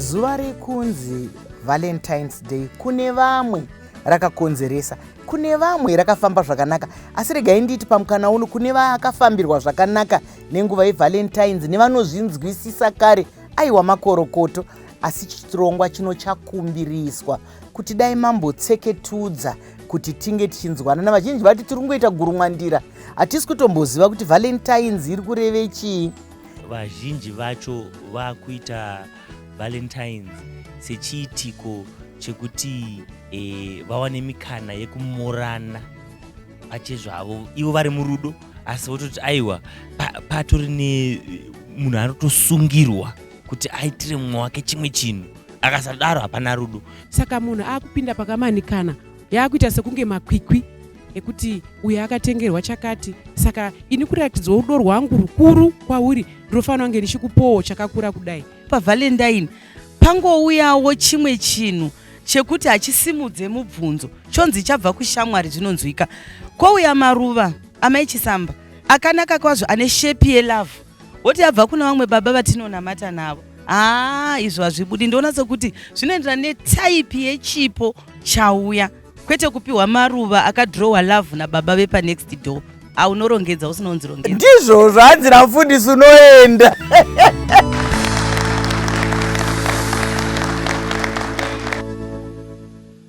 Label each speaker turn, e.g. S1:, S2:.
S1: Zuva rekunzi Valentine's Day kune vamwe rakakonzeresa, kune vamwe rakafamba zvakanaka, asi regai nditi pamukana uno kune vakafambirwa zvakanaka nenguva yeValentine's nevanozvinzwisisa kare, aiwa makorokoto. Asi chirongwa chino chakumbiriswa kuti dai mambotseketudza kuti tinge tichinzwanana. Vazhinji vati tiri kungoita gurumwandira, hatisi kutomboziva kuti Valentine's iri kureve chii.
S2: Vazhinji vacho vakuita Valentines sechiitiko chekuti vawane mikana yekumorana pachezvavo ivo vari murudo, asi vototi aiwa, patori nemunhu anotosungirwa kuti aitire mumwe wake chimwe chinhu, akasadaro hapana rudo.
S3: Saka munhu akupinda pakamanikana, yaakuita sekunge makwikwi ekuti uyo akatengerwa chakati, saka ini kuratidzwa rudo rwangu rukuru kwauri ndinofanira kunge ndichikupowo chakakura kudai.
S4: PaValentine pangouyawo chimwe chinhu chekuti hachisimudze mubvunzo, chonzi chabva kushamwari, zvinonzwika. Kwouya maruva, amai Chisamba, akanaka kwazvo, ane shape yelove, woti abva kuna vamwe baba vatinonamata navo. Haa, izvo hazvibudi. Ndoona sekuti zvinoenderana netype yechipo chauya, kwete kupiwa maruva akadhirowa love nababa vepanext door. Aunorongedza usina unzi rongedza.
S1: Ndizvo zvanzi namufundisi, unoenda.